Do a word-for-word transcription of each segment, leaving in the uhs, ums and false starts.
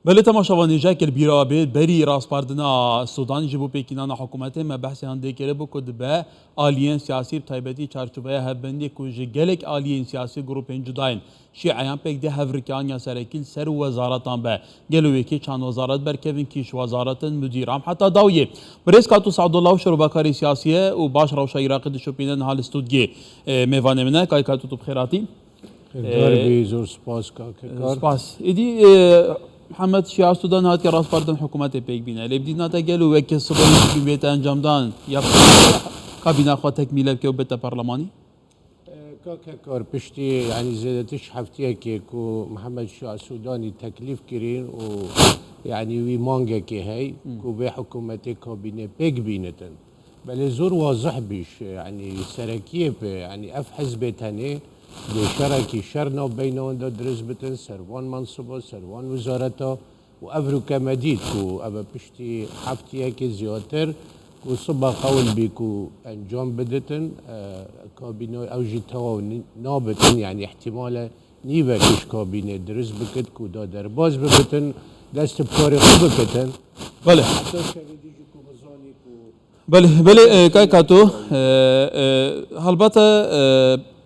Belê temaşevanê, ji kel bîra bê, berî raspardina Sûdanê ji bo pêkînana hikûmetê me behsê han dê kiribû ku dibe aliyên siyasî, bi taybetî çarçoveya hevbendiyê ku ji gelek aliyên siyasî, grûpên cuda yên şîeyan pêk de, hevrikaniya serekî li ser wezaretan be. Gelo wê kî çand wezaret berkevin, kî ji wezaretin, mudîran heta dawiyê. Birêz Kato Seadullah û şerovakarê siyasî ye û baş rewşa Iraqê dişopîne, niha li stûdyê, e, mêvanê min e. Kay Kato, tu bi xêr hatî. Xêrdar Ee, bî, zor spas, kake Kar. Spas. Êdî, e, Mihemed Şiya Sûdanî hatiye raspardin hikûmetê pêk bîne. Lê bi dîtina te gelo weke sibê hikûmetê bête encamdan, ya kabîna xwe tekmîle bike û bête parlemanî? E, kake Kar, piştî, yanî zêdetir ji heftiyekê ku Mihemed Şiya Sûdanî teklîf kirîn û, yanî, wî mangekê hey Hmm. ku vê hikûmetê kabîne pêk bînitin. Belê zor wazih bî, yanî serekiyê pê, yanî ev hizbê tenê dê şerekî, şer navbeyna wan de dirist bitin, ser van mensiba, ser van wizareta û ev rûke me dît ku ev e piştî heftiyekê zêdetir ku siba qewil bî ku encam biditin, e, kabîna ew jî tewaw ni-, nabitin, yanî îhtimale nîvek ji kabînê dirist bikit ku da derbas bibitin, dest bi karê xwe bikitin. Belê. Heta şevê dî jî ku bizanî ku Belê, belê, e, kay Kato, e, e, helbete, e,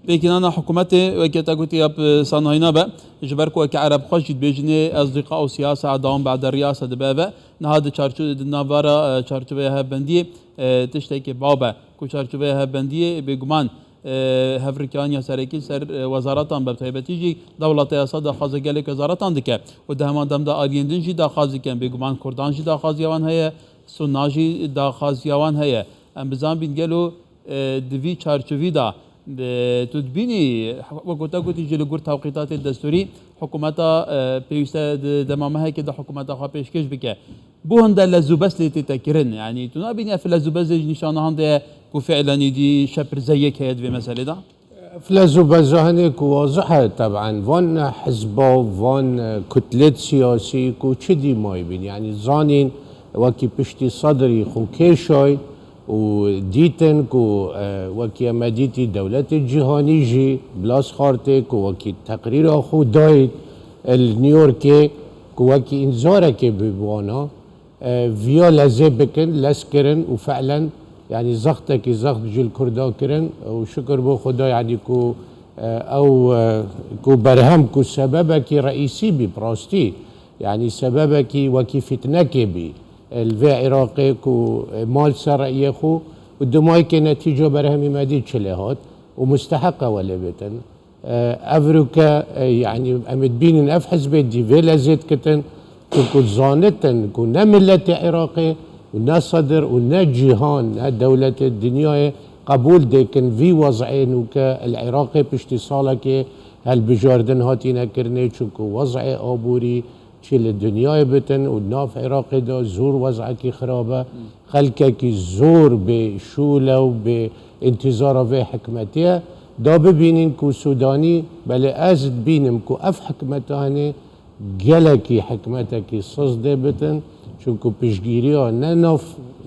pêkînana hikûmetê, weke te gotî, ya bi sanayî nabe, ji ber ku weke Ereb xwe jî dibêjinê, ez diqa û siyasa dewam ba'de riyasa dibe ve. Niha di çarço-, di navbera, e, çarçoveya hevbendiyê, e, tiştekê baw be, ku çarçoveya hevbendiyê bêguman, e, hevrikaniya serekî ser, e, wezaretan be, bi taybetî jî dewleta yasa daxwaza gelek wezaretan dike û di heman dem de aliyên din jî daxwaz dikin. Bêguman Kurdan jî daxwaziya wan heye, Sunna jî daxwaziya wan heye. Em bizanbîn gelo, e, di vî çarçovî de, e, tu dibînî, wek ku te gotî jî li gor tewqîtatê destûrî, hikûmeta, e, pêwîste di dema mehekê de hikûmeta xwe pêşkêş bike. Bû hinde lezûbest lê tête kirin. Yanî tu nabînî ev lezûbest lê ji nîşanehan de ye ku fiilen êdî şepirze yek heye di vê meselê de? Ev lezûbesta hinê ku wazih e, teben van hizba, van kutlêt siyasî ku çi dîmayî bîn. Yanî zanîn wekî piştî Sedrî xwe kêşay û dîtin ku, e, wekî em dîtî dewletê cîhanî jî Blascaartê ku wekî teqrîra xwe dayît, e, li New Yorkê ku wekî înzarekê bî bi wana, e, viya lezê bikin, lez kirin û fiilen, yanî zextekî zext jî li Kurda kirin û şikir bo Xuda, yanî ku, e, ew, e, ku berhem ku sebebekî reîsî bî, bi rastî, yanî sebebekî wekî fîtnekê bî, e, li vê Iraqê ku, e, mal ser reyê xwe û dimayîkê netîca berhemî me dî çi lê hat û musteheq e we lê bitin. E, ev rûke, e, yanî em ê dibînin ev hizbê dî vê lezê dikitin, çunku zanitin ku ne miletê Iraqê û ne Sedr û ne cîhan, ne dewletê dinyayê qebûl dêkin vî wez'ê nûke li Iraqê piştî salekê helbijardin hatîne kirinê, çunku wez'ê aborî çi li dinyayê bitin û nav Iraqê de zor wez'ekî xirab e. Xelkekî zor bê şûl e û bê întîzara vê hikmetê ye. Da bibînin ku Sûdanî, belê ez dibînim ku ev hikmeta hinê gelekî hikmetekî siz dê bitin. Çunku piştgîriya ne nav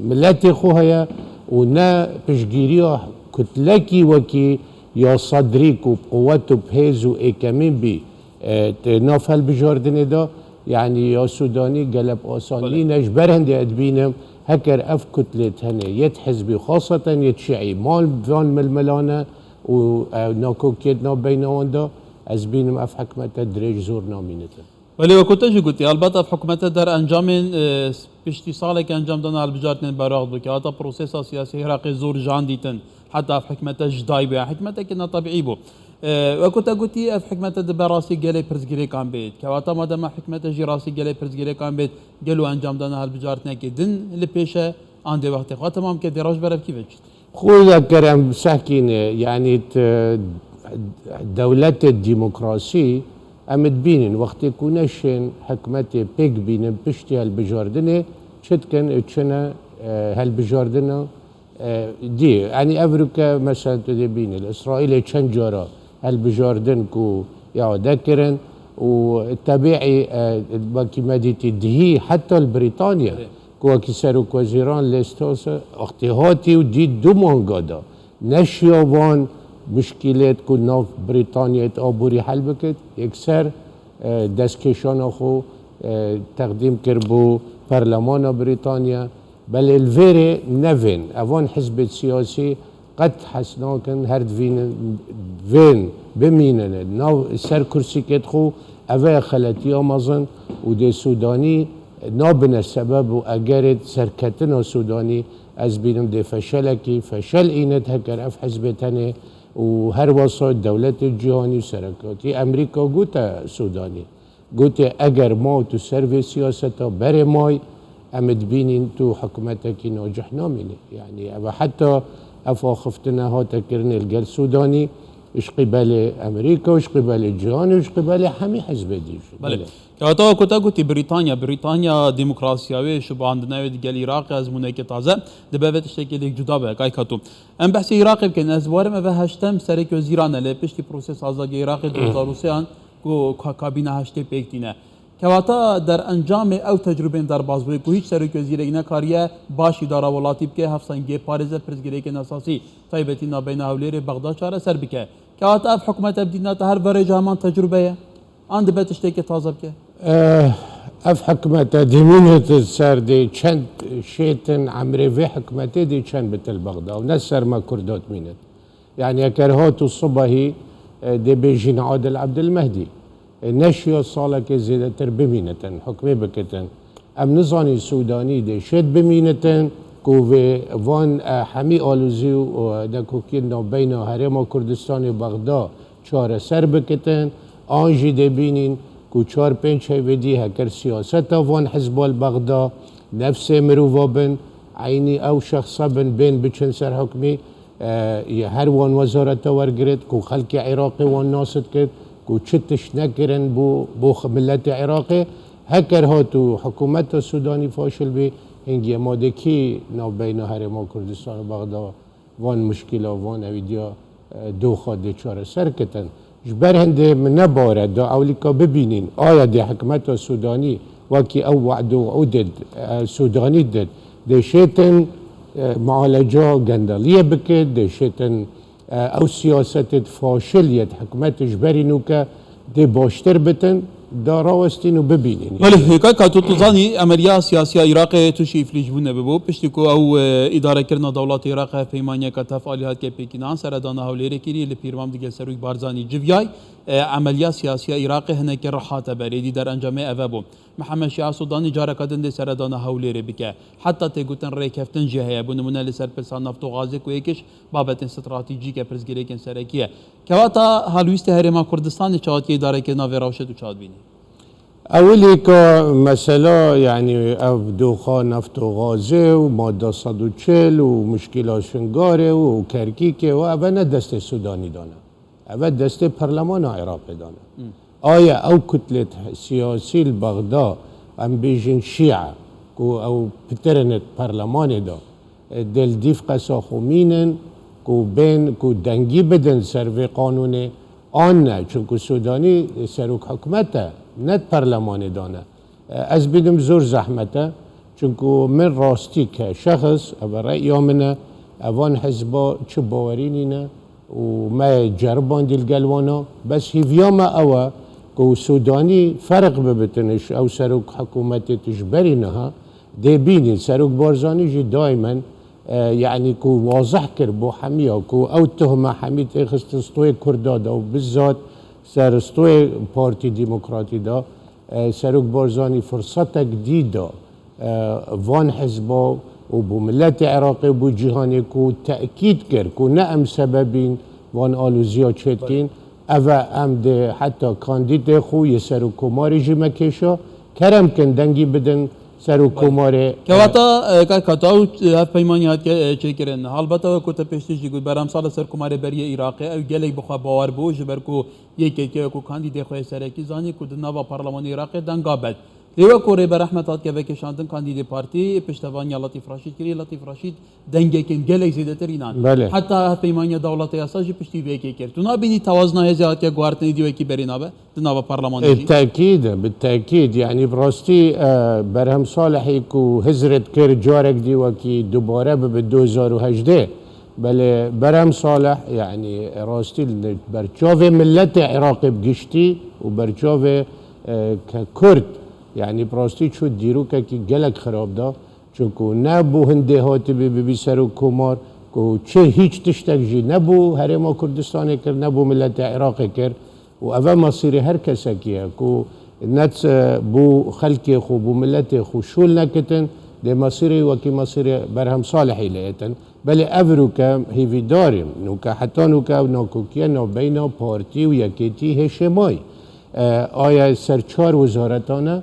miletê xwe heye û ne piştgîriya kutlekî wekî ya Sedrî ku bi quwet û bi hêz û êkemîn bî, e, tê nav helbijardinê de, yanî ya Sûdanî gelek asan Belê. nîne. Ji ber hindê ez dibînim, heker ev kutlê tenê yet hizbî, xaseten yet şîî, mal van milmilane û, e, nakokiyet navbeyna wan de, ez bînim ev hikmete dirêj zor namînitin. Belê, wekû te jî gotî, helbet ev hikmete der encamên, e, piştî salek encam dana hilbijartinên berwaxt bû, kewata prosesa siyasî Iraqê zor jan dîtin, heta ev hikmete ji dayî bû, ya hikmeteke netebîî bû. E, wekû te gotî, ev hikmete dibe rastî gelê pirsgirêkan bêt. Kewata madem ev hikmete jî rastî gelê pirsgirêkan bêt, gelo encamdana hilbijartinekê din li pêş e, an dê wextê xwe temam ke, dê rewş berev kî ve çît? Xwe de kerem sehkîne, yanî t-, dewletê demokrasî em dibînin, wextê ku neşên hikmetê pêk bînin piştî hilbijardinê, çi dikin, çine, e, hilbijardina E, dî, yanî ev rûke, mesela, tu dê bînî, li Îsraîlê çend cara hilbijardin ku îade kirin û tebîî, e, wekî me dîtî dihî heta li Brîtanya, Erê. ku wekî serokwezîran Liz Truss wextê hatî û dît du manga da neşiya van muşkîlêt ku nav Brîtanyayê aborî hel bikit, yekser, e, destkêşana xwe e, teqdîm kir bo Perlemana Brîtanya. Belê li vêrê nevên, evan hizbê siyasî qet hez nakin, her divînin vên bimînin nav ser kursîkêt xwe, eve ye xeletiya mezin û dê Sûdanî nabine sebeb û egerê serketina Sûdanî. Ez bînim dê feşelekî, feşel înit heker ev hizbê tenê û her wesa dewletê cîhanî û serekatî Emerîka gote Sûdanî. Gotê, eger ma û tu ser vê siyaseta berê may, em ê dibînîn tu hikûmetekî nacih namînî. Yanî ev heta ev axiftina hate kirinê li gel Sûdanî, ji qîbelê Amerîka, ji qîbelê cîhanê û ji qîbelê hemî hizbê dî jî. Belê. Belê. Kewata ku te gotî Brîtanya, Brîtanya demokrasiya wê, şubahandina wê di gel Iraqê ezmûneke taze, dibe ve tiştekê lêk cuda be, Kaykato. Em behsê Iraqê bikin, ez bawerim eve heştem serek wezîran e, lê piştî prosesa azadiya Iraqê du hezar û sê an ku ka-, kabîna heştê pêk tîne. Kewata derencamê ew tecrûbên derbazbûyê ku hîç serokwezîrek nekariye baş îdara welatî bike, hevsengiyê parêze pirsgirêkên esasî, taybetî navbeyna Hewlêrê Bexda çareser bike. Kewata ev hikûmet ev dîna te her verê ji heman tecrûbe ye? An dibe tiştekê taze bike? Eh, ev hikûmete dîmînê di ser dê çend şêtin emrê vê hikûmetê dê çend bitil Bexda û ne ser me Kurda dimînit. Yanî eker hat û sibehî, e, dê bêjîn Adil Ebdilmehdî, e, neşiya salekê zêdetir bimînitin, hukmê bikitin. Em nizanîn Sûdanî dê şêt bimînitin ku vê van, e, hemî alozî û, e, nekokiyên navbeyna Herêma Kurdistanê Bexda çareser bikitin, an jî dê bînîn ku çar pênc heyvê dî heker siyaseta van hizba li Bexda, nefsê mirova bin, eynî ew şexsa bin, bên biçin ser hukmî, e, yê her wan wezareta wergirt, ku xelkê Iraqê wan nas dikir, ku çi tişt nekirin bo, bo xi-, miletê Iraqê. Heker hat û hikûmeta Sûdanî faşil bî, hingê ma dê kî navbeyna Herêma Kurdistan û Bexda van muşkîla, van ewîdiya, e, doxa dê çareser kitin. Ji ber hindê min ne bawer e, da ewlîka bibînîn, aya dê hikûmeta Sûdanî wekî ew we'd û wudê, e, Sûdanî did, dê şêtin, e, mualeca gendeliyê bike, dê şêtin, e, ew siyasetê faşil yê hikûmetê ji berî nûke dê baştir bitin, da rawestîn û bibînîn. Belê, Kaykato, tu zanî, emeriya siyasiya Iraqê tûşî îflîjbûnê bibû. Piştî ku ew, e, îdarekirina dewleta Iraqê hevpeymaniyeke tev alî hatiye pêkînan, seredana Hewlêrê kirî, li Pîrmam digel Serok Barzanî civiyay, e, emeliya siyasiya Iraqê hinekî rih hate berê, dî derencamê eve bû. Mihemed Şia Sûdanî careke din dê seredana Hewlêrê bike. Heta tê gotin rêkeftin jî heye. Bo nimûne li ser pirsa neft û gazê ku yek ji babetên stratejîk e, pirsgirêkên serekî ye. Kewata helwîstê Herêma Kurdistanê çawa dike îdarekirina vê rewşê tu çawa dibînî? Ewilî ka mesela, yanî ev doxa neft û gazê û madde sed û çil û muşkîla Şingalê û Kerkîkê û eve ne destê Sûdanî dane. Eve destê perlemana Iraqê dane. Hmm. Aya ew kutlê siyasî li Bexda, em bêjin Şîe, ku ew pitir in di perlemanê de, e, dê li dîv qesa xwe mînin, ku bên, ku dengî bidin ser vê qanûnê, an ne, çunku Sûdanî serok hikûmet e, ne di perlemanê de ne. Ez bînim zor zehmet e, çunku min rastî ke şexs, ev re'ya min e, evan hizba çi bawerî nîne û me ceribandî li gel wana. Bes hîviya me ew e ku Sûdanî ferq bibitin ji ew serok hikûmetê tu ji berî niha dê bînî. Serok Barzanî jî daimen, e, yanî ku wazeh kir bo hemiya ku ew tuhme hemî tê xistin stoyê Kurda de û bizat ser stoyê Partî Demokratî de. E, Serok Barzanî firsetek dî da, e, van hizba û bo miletê Iraqê û bo cîhanê ku tekîd kir ku ne em sebebîn van aloziya çêdikîn. Eve em dê heta kandîdê xwe yê serokkomarê jî me kêşa. Kerem kin dengî bidin serokkomarê. Kewata, e, Kaykato, ew, e, hevpeymanî hatiye, e, çêkirin. Halbet ew ku te pêştî jî got, Berhem Salih serokkomarê berî yê Iraqê, ew gelek bi xwe bawer bû, ji ber ku YKK ku kandîdê xwe yê serekî zanî ku di nava parlemanê Iraqê denga bet. Lê wek ku Rêber Ehmed hatiye vekêşandin kandîdê partî, piştevaniya Letîf Reşîd kirî, Letîf Reşîd dengekên gelek zêdetir înan. Belê. Heta hevpeymaniya dewleta yasa jî piştî vê yekê kir. Tu nabînî tewazina hêzê hatiye guhartin êdî wekî berê nabe di nava parlemanê E, jî? Tekîd e, bi tekîd. Yanî bi rastî, e, Berhem Salihî ku hizr dikir carek dî wekî dubare bibe du hezar û hejdeh. Belê Berhem Salih, yanî rastî li berçavê miletê Iraqê bi giştî û berçavê, e, ke Kurd Yanî bi rastî çû dîrokekî gelek xirab da. Çunku ne bû hindê hatibî bibî serokkomar, ku çi hîç tiştek jî ne bû Herêma Kurdistanê kir, ne bû miletê Iraqê kir. Û eve masîrê her kesekî ye ku net, e, bû xelkê xwe, bû miletê xwe şûl nekitin, dê masîrê wekî masîrê Berhem Salihî lê yetin. Belê ev rûke hêvîdar im. Nûke heta nûke ew nakokiye navbeyna partî û yekêtî hêşê mayî. E, aya ser çar wezaretan e.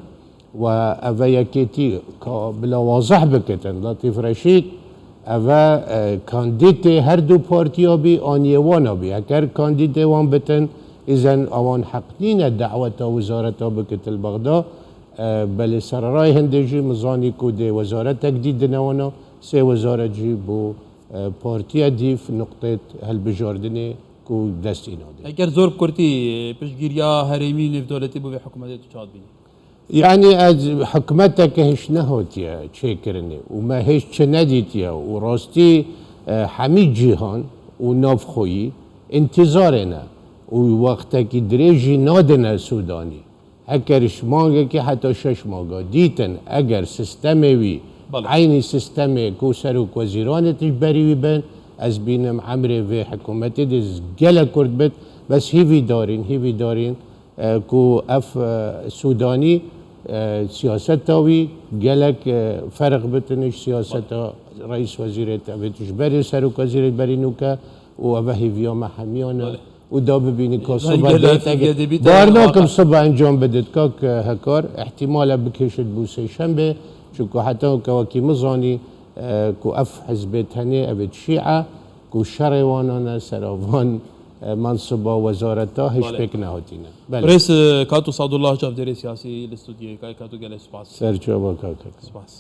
Ve eve yekêtî ka bila wazeh bikitin, Letîf Reşîd, eve, e, kandîtê her du partiya bî, an yê wan a bî. Heker kandîtê wan bitin, îzen awan heq nîne daweta wezareta bikitin li Bexda. E, belê sererayê hindê jî min zanî ku dê wezaretek dî dine wana, sê wezaret jî bo, e, partiya dîv nuqtê hilbijardinê ku dest îna dê. Eger zor bi kurtî, piştgiriya herêmî nêvdewletî bo vê hikûmetê tu çawa dibînî? Yanî ez hikûmeteke hêj nehatiye çêkirinê û me hêj çi nedîtiye û rastî, e, hemî cîhan û navxweyî întîzarê ne û wextekî dirêj jî nadine Sûdanî. Heker ji mangekî heta şeş manga dîtin, eger sistemê wî Belê. eynî sistemê ku serokwezîranê tij berî wî bin, ez bînim emrê vê hikûmetê dê gelek kurt bit, bes hîvîdarîn, hîvîdarîn, e, ku ev, e, Sûdanî, e, siyaseta wî gelek, e, ferq bitin ji siyaseta reîs wezîrê tevê ji berê serokwezîrê berî nûke û eve hêviya me hemiyan e. Belê. Û da bibînî ka Belê, sibe gelek dê tege. Dê bî Bar tege nakim ata. Sibe encam bidit kak, e, Hekar. Îhtimale bikêşit bû sêşembe. Çunku heta weke wekî min zanî, e, ku ev hizbê tenê ev ê şîe, ku şerê wanan e, sera van, e, mensiba wezareta hêj Belê. pêk nehatîne. Belê. Birêz, e, Kato Sadullah, çavdêrê siyasî li stûdyoyê. Kay Kato, gelek spas. Serçava kak. Spas.